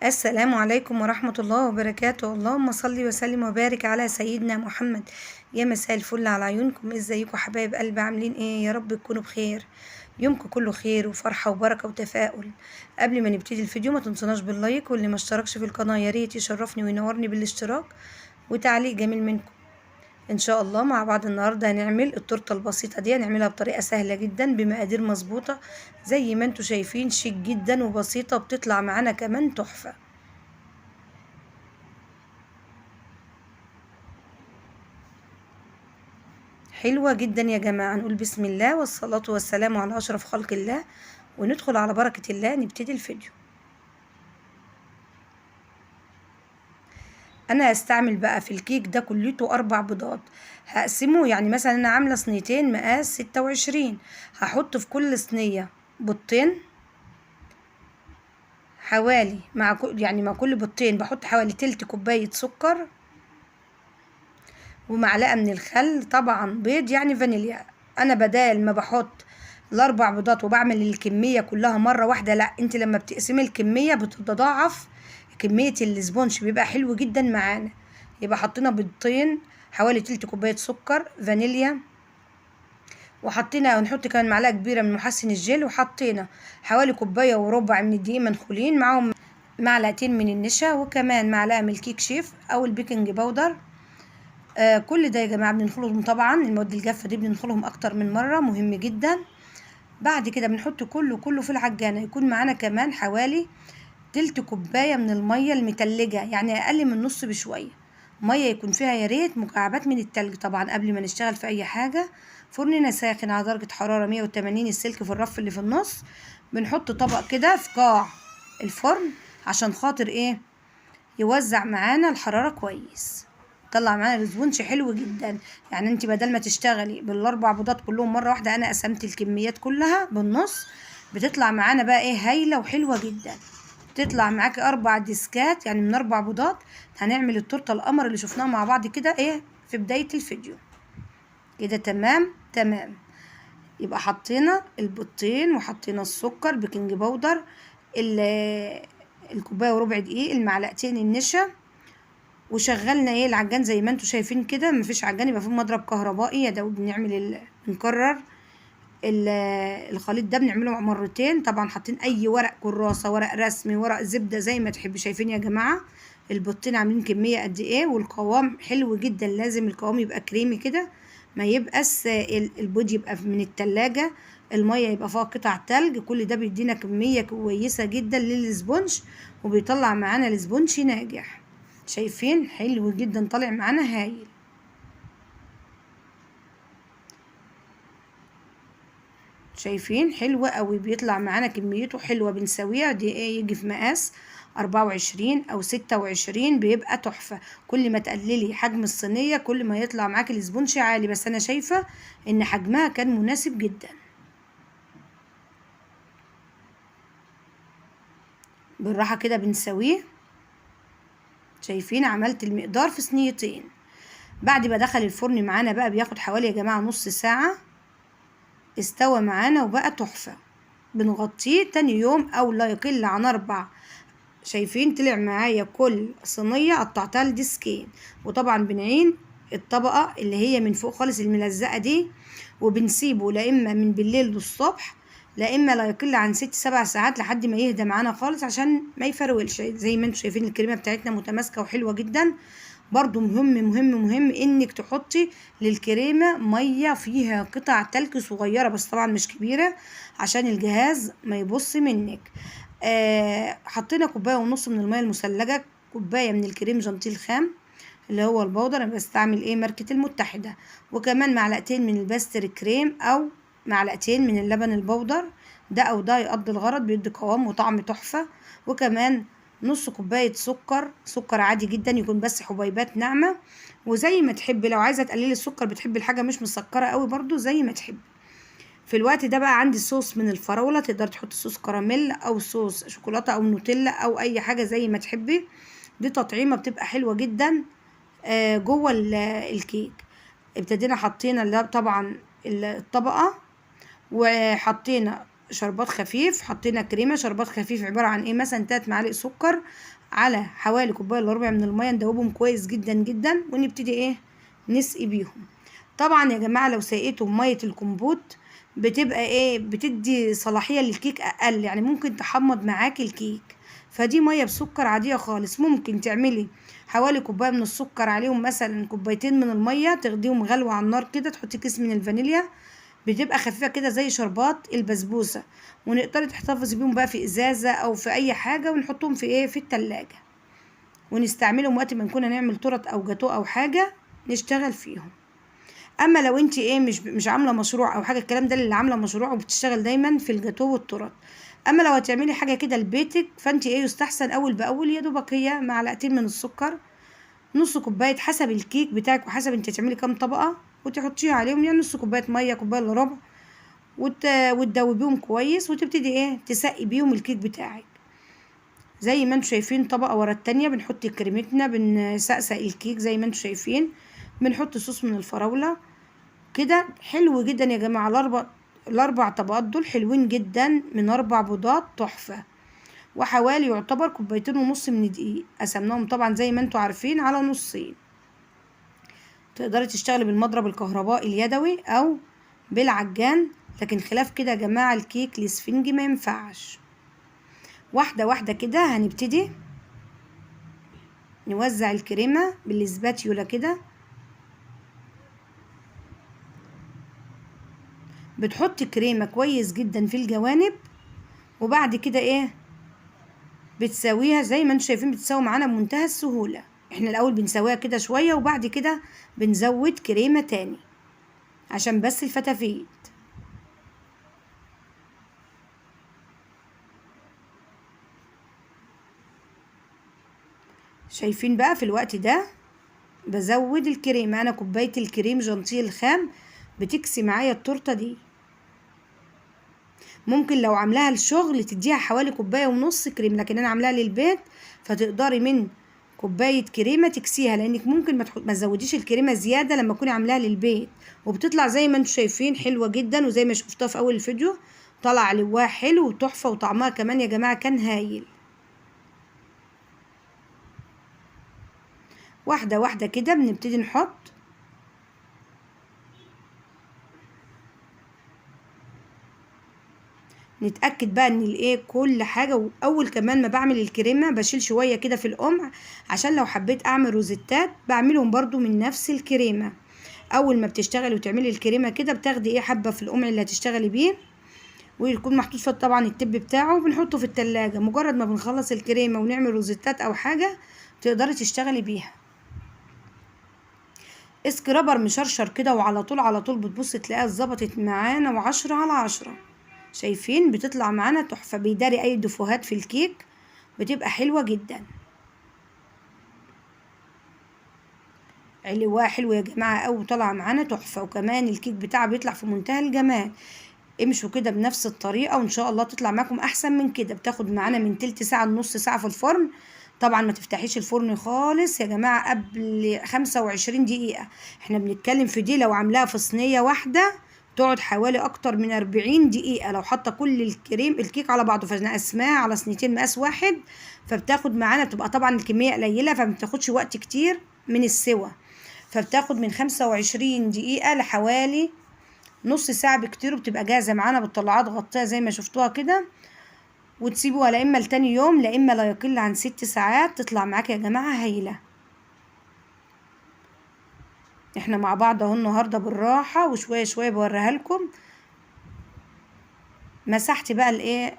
السلام عليكم ورحمة الله وبركاته. اللهم صل وسلم وبارك على سيدنا محمد. يا مساء الفل على عيونكم. ازيكم حبايب قلبي؟ عاملين ايه؟ يا رب تكونوا بخير، يومكم كله خير وفرحة وبركة وتفاؤل. قبل ما نبتدي الفيديو ما تنسوناش بال like، واللي ما اشتركش في القناة يا ريت يشرفني وينورني بالاشتراك وتعليق جميل منكم. ان شاء الله مع بعض النهارده هنعمل التورتة البسيطة دي، هنعملها بطريقة سهلة جدا بمقادير مظبوطة زي ما انتم شايفين، شيك جدا وبسيطة، بتطلع معانا كمان تحفة. حلوة جدا يا جماعة. نقول بسم الله والصلاة والسلام على اشرف خلق الله، وندخل على بركة الله نبتدي الفيديو. انا هستعمل بقى في الكيك ده كلته 4 بيضات، هقسمه. يعني مثلا انا عامله صينيتين مقاس 26، هحط في كل صينية بيضتين حوالي، مع كل يعني مع كل بيضتين بحط حوالي تلت كوباية سكر ومعلقة من الخل، طبعا بيض يعني فانيليا. انا بدال ما بحط ال4 بيضات وبعمل الكمية كلها مرة واحدة، لا، انت لما بتقسمي الكمية بتتضاعف كمية ال sponge، بيبقى حلو جدا معانا. يبقى حطينا بيضتين، حوالي تلت كوباية سكر، فانيليا، وحطينا ونحط كمان معلقه كبيرة من محسن الجيل، وحطينا حوالي كوباية وربع من الدقيق منخولين، معاهم معلقتين من النشا، وكمان معلقه من الكيك شيف او ال baking powder. كل ده يا جماعة بننخلهم، طبعا المواد الجافه دي بننخلهم اكتر من مرة، مهم جدا. بعد كده بنحط كله في العجانه. يكون معانا كمان حوالي تلت كوباية من المية المتلجه، يعني اقل من نص بشوية مية، يكون فيها يا ريت مكعبات من التلج. طبعا قبل ما نشتغل في اي حاجة، فرننا ساخن على درجه حرارة 180، السلك في الرف اللي في النص. بنحط طبق كده في قاع الفرن عشان خاطر ايه؟ يوزع معانا الحرارة كويس، طلع معانا ال sponge حلو جدا. يعني انت بدل ما تشتغلي بال4 بيضات كلهم مرة واحدة، انا قسمت الكميات كلها بالنص، بتطلع معانا بقى ايه؟ هايلة وحلوه جدا. تطلع معاكي 4 ديسكات، يعني من 4 بيضات هنعمل التورتة القمر اللي شفناها مع بعض كده ايه في بداية الفيديو كده. تمام تمام. يبقى حطينا البيضتين وحطينا السكر، baking powder، الكوباية وربع دقيق، المعلقتين النشا، وشغلنا ايه العجان زي ما انتم شايفين كده. مفيش عجان يبقى فيه مضرب كهربائي يا دوب بنعمل بنكرر الخليط ده، بنعمله مرتين. طبعا حاطين اي ورق كراسة، ورق رسمي، ورق زبدة، زي ما تحبي. شايفين يا جماعة البيضتين عاملين كمية قد ايه، والقوام حلو جدا. لازم القوام يبقى كريمي كده، ما يبقى سائل، البيض يبقى من التلاجة، المية يبقى فيها قطع تلج. كل ده بيدينا كمية كويسة جدا لل sponge، وبيطلع معانا ال sponge ناجح. شايفين حلو جدا، طالع معانا هايل. شايفين حلوة قوي، بيطلع معانا كميته حلوة. بنسويها دي ايه، يجي في مقاس 24 او 26، بيبقى تحفة. كل ما تقللي حجم الصينية كل ما يطلع معاك ال sponge عالي، بس انا شايفة ان حجمها كان مناسب جدا. بالراحة كده بنسويه. شايفين عملت المقدار في صينيتين. بعد ما دخل الفرن معانا بقى بياخد حوالي يا جماعة نص ساعة، استوى معانا وبقى تحفة. بنغطيه تاني يوم او لا يقل عن 4. شايفين طلع معايا كل صينية قطعتها لديسكين. وطبعا بنعين الطبقة اللي هي من فوق خالص الملزقة دي، وبنسيبه لا اما من بالليل للصبح، لا اما لا يقل عن 6-7 ساعات لحد ما يهدى معانا خالص عشان ما يفرولش. زي ما انتم شايفين الكريمة بتاعتنا متماسكة وحلوة جدا. برضو مهم مهم مهم انك تحطي للكريمة مية فيها قطع تلج صغيرة، بس طبعا مش كبيرة عشان الجهاز ما يبص منك. حطينا كوباية ونص من المية المثلجة، كوباية من الكريم جانتيل خام اللي هو البودر، انا بستعمل ايه ماركة المتحدة، وكمان معلقتين من ال pastry cream او معلقتين من اللبن البودر، ده او ده يقضي الغرض، بيدي قوام وطعم تحفة. وكمان نص كوباية سكر، سكر عادي جدا يكون بس حبيبات ناعمة، وزي ما تحبي لو عايزة تقللي السكر، بتحبي الحاجة مش مسكرة قوي برضو زي ما تحبي. في الوقت ده بقى عندي صوص من الفراولة، تقدر تحط صوص كراميل او صوص شوكولاتة او نوتيلا او اي حاجة زي ما تحبي. دي تطعيمة بتبقى حلوة جدا، جوه الكيك. ابتدينا حطينا طبعا الطبقة، وحطينا شربات خفيف، حطينا كريمة شربات خفيف عبارة عن ايه، مثلا 3 معالق سكر على حوالي كوباية الا ربع من المية، ندوبهم كويس جدا جدا ونبتدي ايه نسقي بيهم. طبعا يا جماعة لو سقيتهم مية الكمبوت بتبقى ايه، بتدي صلاحية للكيك اقل، يعني ممكن تحمض معاك الكيك. فدي مية بسكر عادية خالص، ممكن تعملي حوالي كوباية من السكر عليهم مثلا كوبايتين من المية، تاخديهم غلوه على النار كده، تحطي كيس من الفانيليا، بتبقى خفيفة كده زي شربات البسبوسه، ونقدري تحتفظي بيهم بقى في ازازة او في اي حاجة، ونحطهم في ايه، في التلاجة، ونستعملهم وقت ما نكون هنعمل تورت او جاتوه او حاجة نشتغل فيهم. اما لو انت ايه مش عامله مشروع او حاجة، الكلام ده اللي عامله مشروع وبتشتغل دايما في الجاتوه والتورت. اما لو هتعملي حاجة كده لبيتك فانت ايه يستحسن اول باول يا دوبك هي معلقتين من السكر، نص كوباية حسب الكيك بتاعك وحسب انت هتعملي كام طبقه، وتحطيها عليهم، يعني نص كوباية مية، كوباية الا ربع، وتدوبيهم كويس، وتبتدي ايه تسقي بيهم الكيك بتاعك. زي ما انتم شايفين طبقه ورا التانية بنحط كريمتنا، بنسقسق الكيك زي ما انتم شايفين، بنحط صوص من الفراوله كده. حلو جدا يا جماعة، الاربع طبقات دول حلوين جدا من 4 بيضات تحفة، وحوالي يعتبر كوبايتين ونص من دقيق، قسمناهم طبعا زي ما انتم عارفين على نصين. تقدري تشتغلي بالمضرب الكهربائي اليدوي او بالعجان، لكن خلاف كده يا جماعة الكيك الاسفنجي ما ينفعش. واحدة واحدة كده هنبتدي نوزع الكريمة بالاسباتيولا كده. بتحطي كريمة كويس جدا في الجوانب، وبعد كده ايه بتساويها زي ما انتم شايفين، بتساوي معانا بمنتهى السهولة. احنا الاول بنساويها كده شوية، وبعد كده بنزود كريمة تاني عشان بس الفتافيت. شايفين بقى في الوقت ده بزود الكريمة، انا كوباية الكريم جانتيه الخام بتكسي معايا التورتة دي. ممكن لو عاملاها للشغل تديها حوالي كوباية ونص كريم، لكن انا عاملاها للبيت فتقدري من كوباية كريمة تكسيها، لانك ممكن ما تزوديش الكريمة زيادة لما تكوني عاملاها للبيت. وبتطلع زي ما انتم شايفين حلوة جدا، وزي ما شفتوها في اول الفيديو طلع لواها حلو وتحفة، وطعمها كمان يا جماعة كان هايل. واحدة واحدة كده بنبتدي نحط. نتأكد بقى ان الايه كل حاجة. واول كمان ما بعمل الكريمة بشيل شوية كده في القمع، عشان لو حبيت اعمل روزيتات بعملهم برضو من نفس الكريمة. اول ما بتشتغلي وتعملي الكريمة كده بتاخدي ايه حبة في القمع اللي هتشتغلي بيه، ويكون محطوط فيه طبعا التب بتاعه، وبنحطه في التلاجة. مجرد ما بنخلص الكريمة ونعمل روزيتات او حاجة تقدري تشتغلي بيها. scraper مشرشر كده، وعلى طول على طول بتبص تلاقيها اتظبطت معانا وعشرة على 10. شايفين بتطلع معانا تحفة، بيداري اي دفوهات في الكيك، بتبقى حلوة جدا. علواها حلو يا جماعة قوي، طالعة معانا تحفة، وكمان الكيك بتاعها بيطلع في منتهى الجمال. امشوا كده بنفس الطريقة وان شاء الله تطلع معاكم احسن من كده. بتاخد معانا من تلت ساعة لنص ساعة في الفرن. طبعا ما تفتحيش الفرن خالص يا جماعة قبل 25 دقيقة، احنا بنتكلم في دي لو عاملاها في صينية واحدة تقعد حوالي اكتر من 40 دقيقة لو حاطة كل الكريم الكيك على بعضه. فاحنا قسماها على صينيتين مقاس واحد، فبتاخد معانا، بتبقى طبعا الكمية قليلة فما بتاخدش وقت كتير من السوى، فبتاخد من 25 دقيقة لحوالي نص ساعة بكتير، وبتبقى جاهزة معانا. بتطلعوها تغطيها زي ما شفتوها كده، وتسيبوها لا اما لتاني يوم لا اما لا يقل عن 6 ساعات، تطلع معاك يا جماعة هايلة. احنا مع بعض اهو النهارده بالراحة وشوية شوية بوريها لكم. مسحت بقى الايه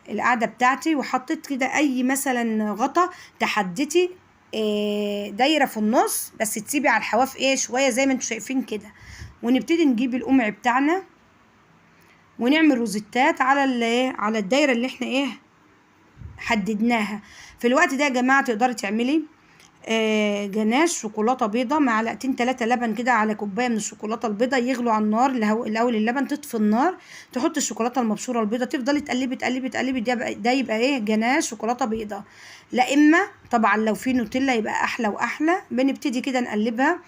القعدة بتاعتي، وحطيت كده اي مثلا غطا تحدتي دايرة في النص، بس تسيبي على الحواف ايه شوية زي ما انتم شايفين كده. ونبتدي نجيب القمع بتاعنا ونعمل روزيتات على الايه على الدايرة اللي احنا ايه حددناها. في الوقت ده يا جماعة تقدري تعملي جناش شوكولاتة بيضة، معلقتين 3 لبن كده على كوباية من الشوكولاتة البيضة، يغلوا على النار الاول اللبن، تطفي النار، تحط الشوكولاتة المبشوره البيضة، تفضلي تقلبي تقلبي تقلبي، ده يبقى ايه جناش شوكولاتة بيضة. لا اما طبعا لو في نوتيلا يبقى احلى واحلى. بنبتدي كده نقلبها،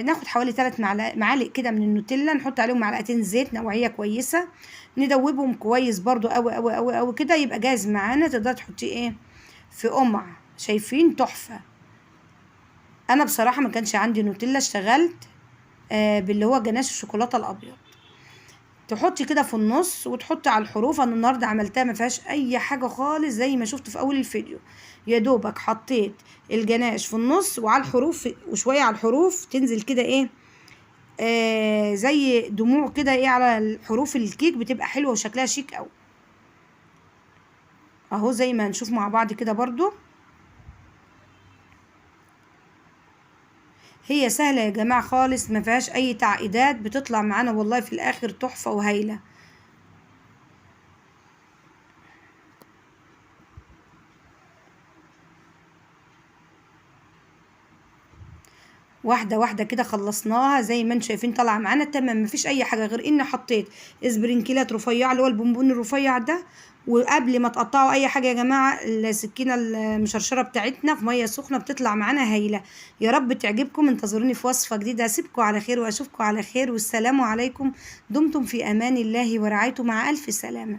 ناخد حوالي 3 معالق كده من النوتيلا، نحط عليهم معلقتين زيت نوعية كويسة، ندوبهم كويس برضو قوي قوي قوي قوي كده، يبقى جاهز معانا. تقدري تحطيه ايه في قمع. شايفين تحفة. انا بصراحة ما كانش عندي نوتيلا، اشتغلت باللي هو جناش الشوكولاتة الابيض. تحطي كده في النص وتحطي على الحروف. انا النهارده عملتها ما فيهاش اي حاجة خالص زي ما شفت في اول الفيديو، يا دوبك حطيت الجناش في النص وعلى الحروف، وشوية على الحروف تنزل كده ايه زي دموع كده ايه على الحروف الكيك، بتبقى حلوة وشكلها شيك قوي اهو، زي ما هنشوف مع بعض كده برضو. هي سهلة يا جماعة خالص، ما فيهاش اي تعقيدات، بتطلع معانا والله في الاخر تحفة وهايله. واحدة واحدة كده خلصناها زي ما انتم شايفين، طالعه معانا تمام، مفيش اي حاجة غير ان حطيت اسبرنكلات رفيعة اللي هو البونبون الرفيع ده. وقبل ما تقطعوا اي حاجة يا جماعة، السكينة المشرشره بتاعتنا في مية سخنة بتطلع معانا هايلة. يا رب تعجبكم، انتظروني في وصفه جديدة. اسيبكم على خير واشوفكم على خير، والسلام عليكم. دمتم في امان الله ورعايته، مع الف سلامه.